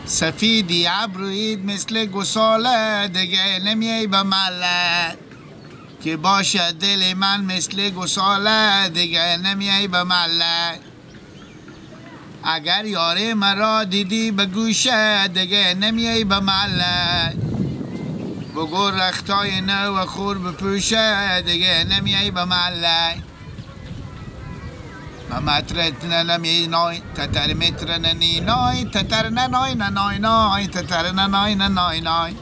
سفیدی ابرویید مثل گساله دیگه نمیای به مله که باشه دل من مثل گساله دیگه نمیای به مله. اگر یاره مرا دیدی به گوشه دیگه نمیای به مله. بگو رختای نو و خور بپوشه دیگه نمیای به مله. مترت نمی نای تتر متر نی نای تتر نای نای نای تتر نای نای نای.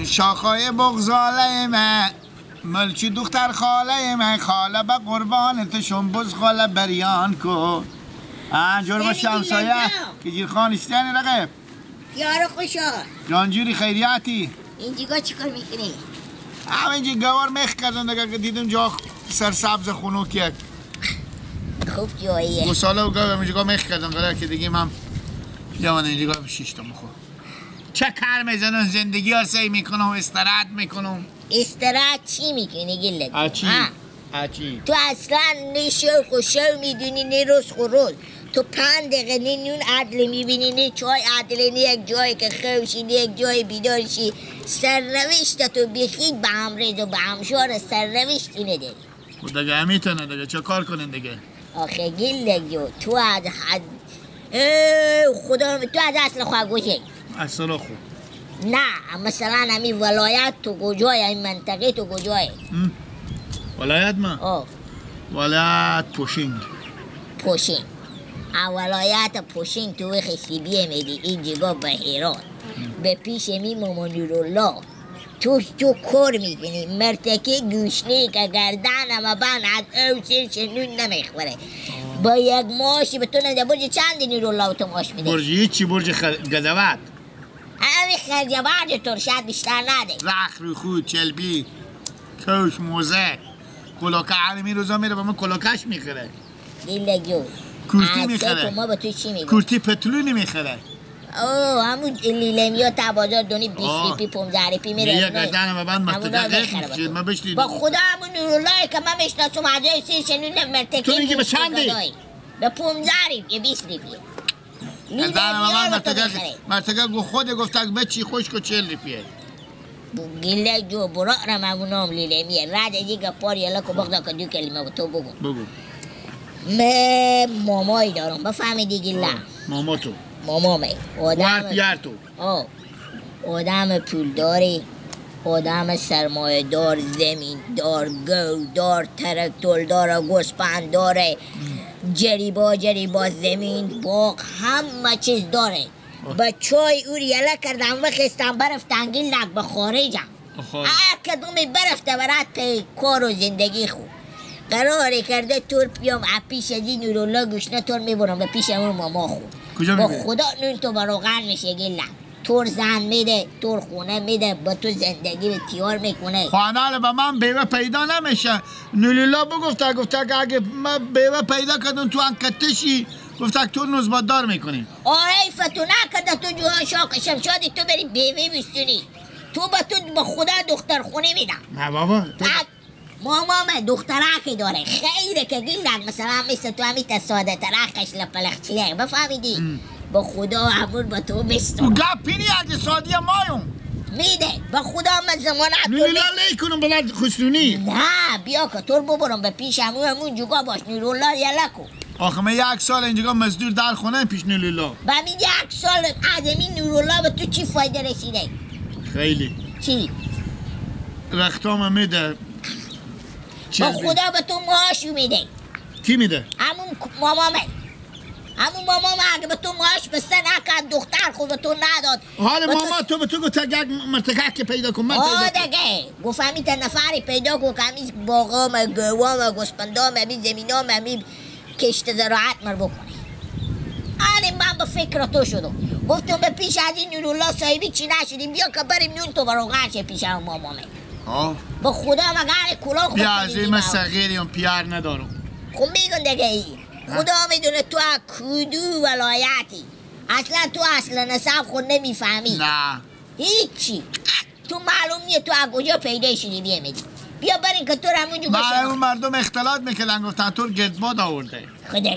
شاخای بغزاله من ملچی دختر خاله من خاله به قربان تشم بز خاله بریان کو. جور باشه همسایه که جیر خان اشتیانی رقیب یارو خوشا جانجوری خیریاتی. اینجا چیکار میکنی؟ اینجا گوار مخ کردن دیگه که دیدم جا سرسبز خنوک یک خوب جاییه. گوساله و گاو اینجا مخ کردم قرار که دیگه من جوان اینجا شش تا بخور. چه کار میزنن زندگی ها سی میکنم استراحت میکنم. استراحت چی میکنی گلت؟ اچی اچی تو اصلا نه شوق و شو میدونی نه روز خروز. تو 5 دقیقه نه نون عدل میبینی نه چای عدل نه یک جایی که خوشی نه یک جای بیدارشی. سرنوشت تو بخید به هم رید و به همشار سرنوشتی نداری. و دیگه همیتونه دیگه چه کار کنین دیگه؟ آخه گلت جو تو از حد خدا تو از اصل خواه گوشه اصلا خوب نه مثلا همین ولایت تو کجای این منطقه تو کجای؟ ولایت ما؟ آه ولایت پوشینگ. پوشینگ ولایت پوشینگ تو خسیبیه میدی این جگاه به هرات به پیش می مامان نورالله تو کار میکنی مرتکه گوشنه که گردن ما بند از او سرش نون نمیخوره با یک ماشی به تو نمیده. برج چند نورالله تو ماش میده؟ برج هیچی برج گدوت همین خرجه برج ترشد بیشتر نده. رخ رو خود چلبی کوش موزه کلاکه همی روزا میره با من کلاکش میخره. دیلگیو کورتی میخره. ما با تو چی میگم؟ کورتی پتلونی میخره. اوه همون لیلمیا تا بازار دونی 20 ریپی 15 ریپی میره. یه گردن ما بند مرتکه ما بشتی با خدا همون نورالله که من میشناسم از جای سیر شنون مرتکه. تو میگی به چندی؟ به 15 ریپی 20 ریپی. گردن ما بند مرتکه گو خود گفت به چی خشک و 40 ریپیه. گله جو برا رم همون لیلمیه رد دیگه پار یلا کو بغدا که دو کلمه تو بگو. بگو. من مامایی دارم بفهمیدی گله. ماما تو مامامه آدم تو آدم پولداری آدم سرمایه دار زمین دار گو دار ترکتور دار گوسفند داره جریبا جریبا زمین باغ همه چیز داره. با چای او یله کردم و خستم برفتن گلک به خارجم هر کدومی برفته برات پی کار و زندگی خوب قراره کرده تور بیام پیش از این نورالله گوشنه تور میبرم به پیش اون ماما خوب. کجا با میبری؟ خدا نون تو بروغن میشه گلم تور زن میده تور خونه میده با تو زندگی به تیار میکنه. خانه به من بیوه پیدا نمیشه. نوروالله بگفته گفته که اگه من بیوه پیدا کردم تو انکتشی گفته تو نوزبادار میکنی. آره فتو نکرده تو جوان شاق شمشادی تو بری بیوه بستونی تو با تو با خدا دختر خونه میدم. نه بابا تو مامام دخترکی داره خیره که گیلن مثلا مثل تو همیت ساده ترخش لپلخچیه بفهمیدی؟ با خدا همون با تو مستون تو گپینی اگه سادیه مایون میده با خدا من زمانت تو نوروالله لیکنم بلد خسرونی. نه بیا که تو ببرم به پیش همون همون جگاه باش نورالله یله کن. آخه من یک سال اینجا مزدور در خونه پیش نورالله. و همین یک سال از این نورالله به تو چی فایده رسیده؟ خیلی. چی؟ رختام میده. با خدا به تو معاش میده. کی میده؟ همون مامامه. همون مامامه اگه به تو معاش بسته نکرد دختر خود به تو نداد. حال ماما تو به تو گفت یک مرتکه که پیدا کن من پیدا کن. دیگه گفت همین تا نفری پیدا کن که همین باغام گوام گوسپندام همین زمینام همین کشت زراعت مر بکنه. آره من به فکر تو شدم گفتم به پیش از این نورالله صاحبی چی نشدیم بیا که بریم نون تو بروغن شه پیش همون مامامه. با خدا مگر کلاه بیا از این من صغیریم پیار ندارم. خب میگن دیگه ای خدا میدونه تو از کدو ولایتی اصلا تو اصلا نسب خود نمیفهمی. نه هیچی تو معلوم نیه تو از کجا پیدا شدی بیامدی. بیا بریم که تو رو همونجا بله اون مردم اختلاط میکردن گفتن تو گردباد آورده. خدا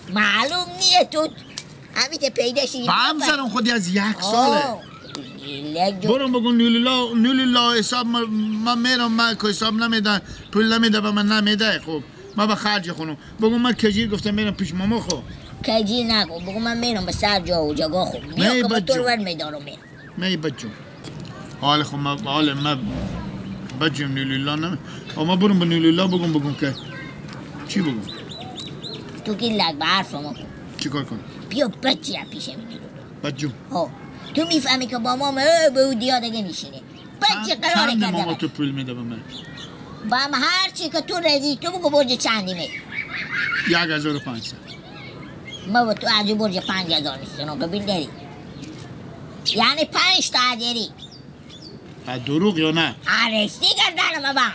معلوم نیه تو همین پیدا شدی. با هم خودی از یک ساله. برو بگو نولیلا حساب من میرم، من که حساب نمیده، پول نمیده به من نمیده. خب ما به خرج خونم. بگو من کجیر گفتم میرم پیش ماما. خب کجیر نگو، بگو من میرم به سر جا و جگاه. خب بیا که با تو ور میدارم میرم. می بچم حال خب ما حال ما بچم نولیلا نمی. اما برم به نولیلا بگم که چی بگم؟ تو که لگ به حرف ما کن. چیکار کنم؟ بیا بچه پیش می بچم. ها تو میفهمی که با ما به او دیا دیگه میشینه. بچه قراره کرده ماما تو پول میده به من. با هم هر چی که تو رضی تو بگو برج چندی می 1500. ما با تو از برج 5000 میستنم قبیل داری. یعنی 5 تا داری. دروغ یا نه؟ عرستی کردنم بابا.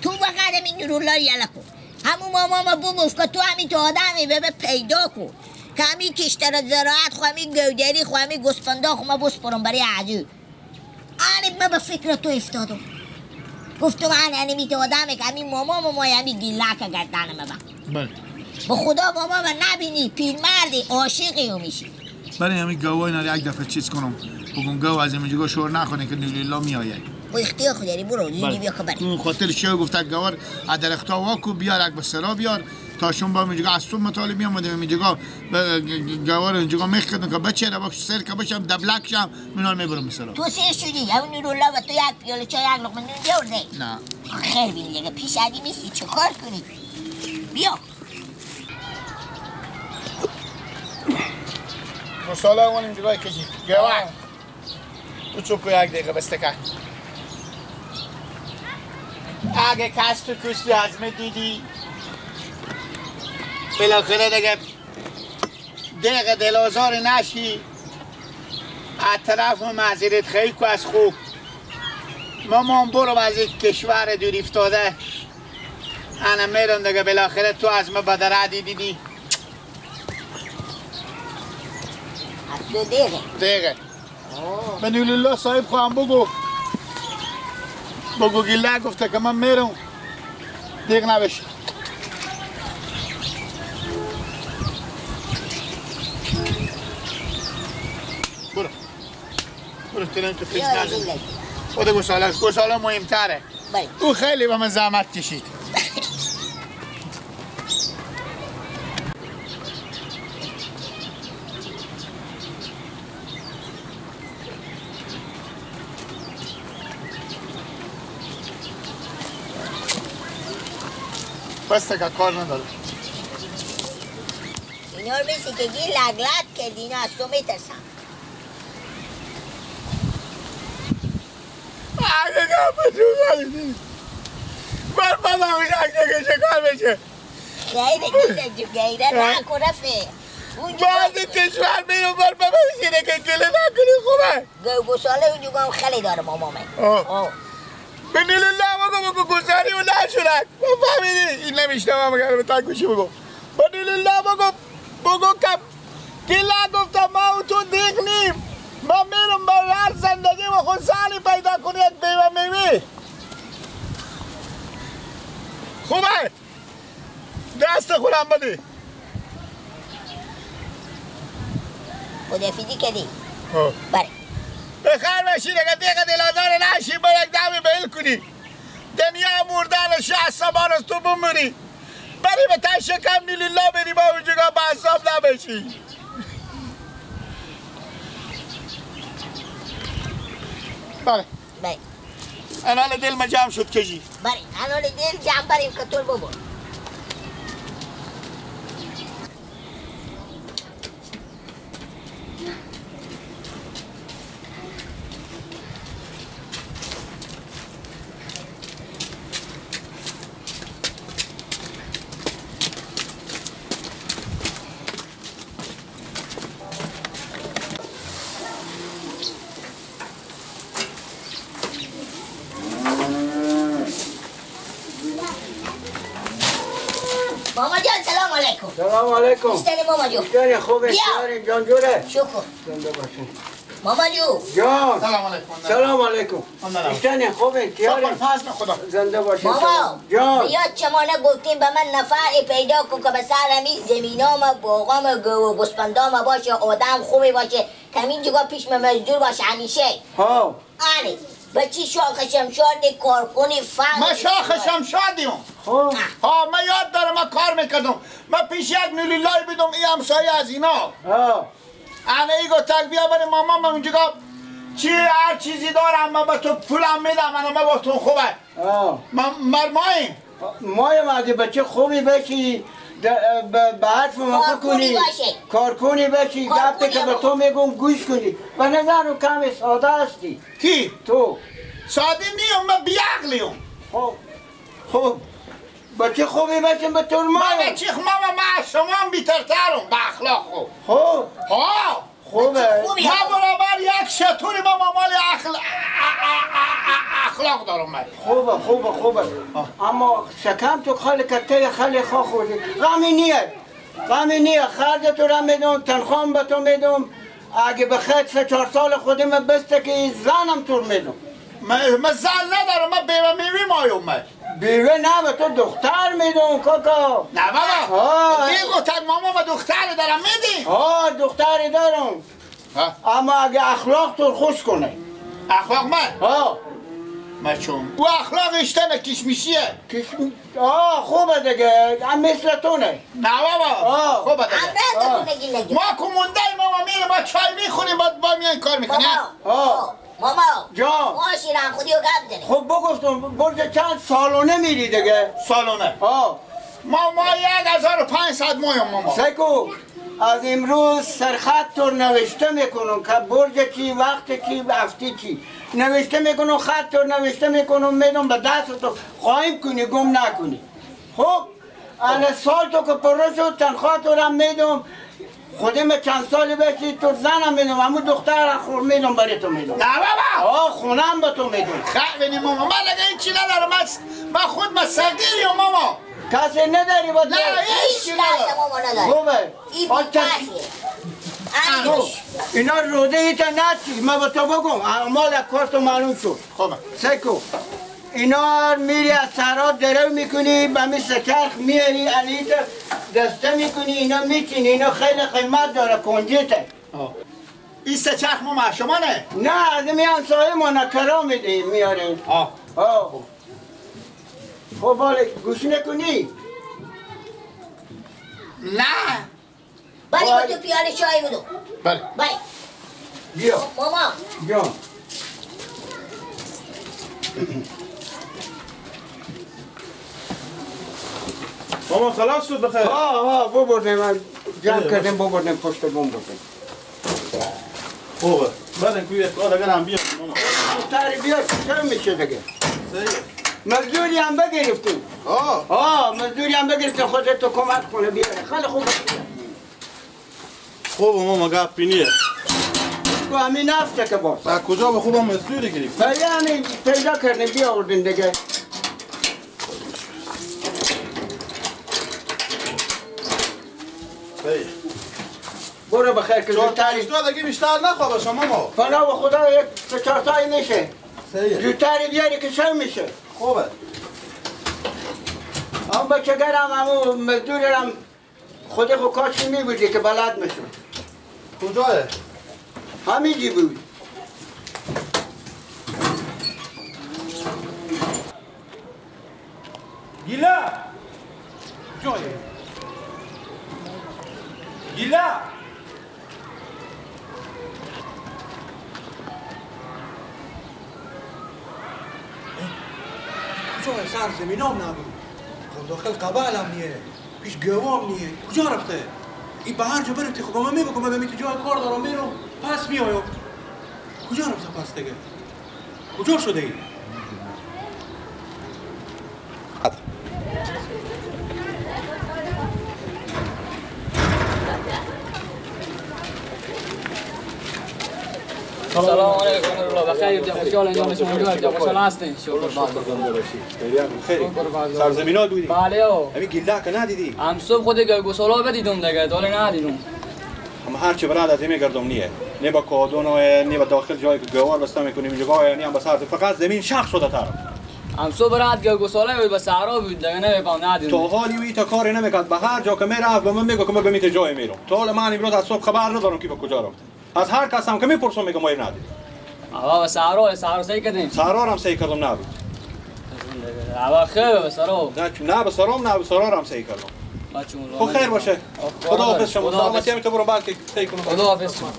تو به قدم این نورالله یله کن. همون ماما ما بگفت که تو همین تو آدمی به پیدا کن که همین کشتر زراعت خو، همین گودری خو، همین گسپندا خو ما بسپرم برای عجو. آره من به فکر تو افتادم. گفتم من هنمی تو آدمه که همین ماما مامای همین گیلک گردنم بابا. بله به خدا ماما من نبینی پیرمردی عاشقی او میشی. برای همین گوای نره یک دفعه چیز کنم بگم گو از اینجا شور نخونه که نوریلا میآید. و اختیار خود داری برو زودی بیا خبر. اون خاطر شو گفت گوار از درختا واکو بیار یک به سرا بیار تا شون با اینجا از صبح مطالب میامدیم اینجا گوار اینجا میخ کردم که بچه را باش سر که بشم دبلک شم مینا میبرم سرا. تو سیر شدی اون نورالله و تو یک پیاله چای یک لقمه نون بیاورده. نه خیر بینی دیگه پیش عدی میسی چه کار کنی؟ بیا مساله اون اینجا کشی گوار تو چوب یک دقیقه بسته کن. اگه کس تو کشتی از من دیدی بالاخره دیگه دقیقه دلازار نشی از طرف معذرت خیلی که از خوب مامان برو از یک کشور دور افتاده. انا میرم دیگه بالاخره تو از من بدردی دیدی. از تو دیگه دیگه به نورالله صاحب خواهم بگو بگو گیله گفته که من میرم دیگه نبشه. برو برو تنم تو پیش نزد. خود گساله گساله مهمتره. او خیلی به من زحمت کشید. بس که کار نداره. اینا رو میسی که گیر لگلت کردی اینا از تو میترسم. اگه گفت تو غلیدی بر بابا میشه که چه کار بشه؟ خیلی گیره گیره نکن رفه. بعد کشور میرم بر بابا میشه که گله نکنی خوبه. گوساله اونجا هم خیلی داره ماما من. به نیلولا بگو بگو گذاری و نشورک ما فهمیدی این نمیشنوم اگر به تک گوشی بگو به نیلولا بگو بگو که گله گفتم ما و تو دیگ نیم ما میرم بر هر زندگی و خود سالی پیدا کنی یک بیوه میوی خوبه دست خودم بدی خدافیزی کردی بله بخیر باشی دیگه دیگه دلازار نشی با یک دمی بیل کنی دنیا مردن 60 سال از تو بمیری بری به تن شکم نیلیلا بری با اونجا به حساب نبشی. بله بله انال دل ما جمع شد کجی. بله انال دل جمع بریم که تو ببر. ماما جان سلام علیکم. سلام علیکم. بیشتر ماما جان. بیشتر خوبه. بیشتر جان جوره. شکر. زنده باشین. ماما جو جان سلام علیکم. سلام علیکم. اشتنی خوبه کیاره؟ فضل خدا زنده باشی. ماما جان یاد چمانه گفتیم به من نفر پیدا کن که به سر همی زمینام باغام گو گوسفندام باشه، آدم خوبی باشه، کمین جگاه پیش من مزدور باشه همیشه. ها آره به چی شاخ شمشادی کارکنی فهم؟ من شاخ شمشادیم. خب ها من یاد دارم من کار میکردم، من پیش یک نولیلای بدم این همسایه از اینا. ها انا ایگو تک بیا برای ماما من اونجا چی هر چیزی دارم من به تو پولم میدم، من با تو خوبه. من ماییم مایم. اگه بچه خوبی بشی به حرف ما بکنی، کارکنی بشی، گپی که به تو میگم گوش کنی. به نظرم کم ساده هستی. کی؟ تو ساده نیم، من بیعقلیم. خب خب بچه خوبی باشیم به طور ما. من بچه ماما من شما هم بیترترم به اخلاق خوب. خب ها خوبه. من برابر یک شطوری ماما مال اخلاق دارم من. خوبه خوبه خوبه. اما شکم تو خالی کته خالی خواه خوردی. غمی نیه غمی نیه. خرج تو را میدم، تنخوام به تو میدم. اگه به خیر 3-4 سال خودم بسته که زنم تو میدم. من زن ندارم، من بیوه میوی مایم. من بیوه نه، به تو دختر میدم کاکا. نه بابا دیگو تک ماما ما دختر دارم میدی؟ ها دختری دارم، اما اگه اخلاق تو خوش کنه. اخلاق من؟ ها من چون او اخلاق اشتنه کشمیشیه. آه خوبه دیگه، هم مثل تونه. نه بابا خوبه دیگه. ما که مونده ماما میره ما چای میخوریم با میان کار میکنیم. ماما جان ما شیرم خودی رو گپ داریم. خب بگفتم برج چند سالونه میری دیگه؟ سالونه ها ما 1500 مایم ماما. سکو از امروز سرخط تو نوشته میکنم که برج چی، وقت چی، هفته چی نوشته میکنم، خط تو نوشته میکنم میدم به دست تو، قایم کنی گم نکنی. خب الان سال تو که پرو شد تنخواه تو رو میدم، خودم چند سالی بشی تو زنم میدم، همون دختر خور میدم برای تو میدم. نه بابا آه خونم به تو میدم. خیلی ماما من دیگه هیچی ندارم، من خود من صغیریم ماما. کسی نداری با نه هیچ ندارم. خوبه اینا روده ایتا نچی من با تو بگم اعمال کارتو معلوم شد. خوبه سکو اینا میری از سراب درو میکنی به مثل چرخ میاری علیت دسته میکنی اینا میچینی، اینا خیلی قیمت داره کنجته. این سه چرخ ما شما نه؟ نه از این همسایه ما نکرا میاریم. آه خب باله گوش نکنی؟ نه بله با تو پیاله چای بودو. بله بله بیا ماما بیا. ماما خلاص شد بخیر. ها ببردیم جمع کردیم ببردیم پشت بوم بردیم. خوبه بعد کوی کار اگر هم بیاد ماما. دختری بیاد چرا میشه دیگه؟ مزدوری هم بگرفتیم. ها مزدوری هم بگرفتیم خودت تو کمک کنه بیاره. خیلی خوبه. خوبه ماما گپی نیه. تو همین نفته که باز. از کجا به خوبم مزدوری گرفت؟ یعنی پیدا کردیم بیاوردیم دیگه. برو بخیر که زودتری 4-5 تا دیگه بیشتر نخواه باشم ماما. پناه به خدا یک 3-4 تایی میشه. زودتری بیاری که شب میشه. خوبه. اون بچه گرم همون مزدورم خود خود کاشی میبودی که بلد میشد. کجاه؟ همینجی بود. گیلا جای گیلا کجای سر زمینام نبود، خب داخل قبل هم نیه، پیش گوام نیه، کجا رفته؟ این به هر جا برفتی خب من میگم من تو جای کار دارم میرم پس میایم. کجا رفته پس دیگه؟ کجا شده ای؟ سلام علیکم الله بخیر. خوشحال انجام شما جور خوشحال هستین؟ شکر خیلی سرزمینات بودی؟ بله. همین گیله که ندیدی؟ هم صبح خود گوسالا بدیدم دیگه، داله ندیدم. هم هر چی براد از میگردم نیه. نه با کادون و نه با داخل جایی که گوار بسته میکنیم اینجا نه هم بس فقط زمین شخ شده تر. هم صبح برات گوساله بود به صحرا بود دیگه نمیفهم ندیدم. تا حالی وی تا کاری نمیکرد به هر جا که میرفت به من میگه که من به میت جای میرم. تا حال من امروز از صبح خبر ندارم که به کجا رفته. از هر کس هم که میپرسم میگه ما ندیدیم. آوا به صحرا صحرا سعی کردیم. صحرا هم سعی کردم نبود. آوا خیر به صحرا. نه به صحرا نه به صحرا هم سعی کردم. خب خیر باشه. خدا حافظ شما. سلامتی هم تو برو بلکه سعی کنم. خدا حافظ شما.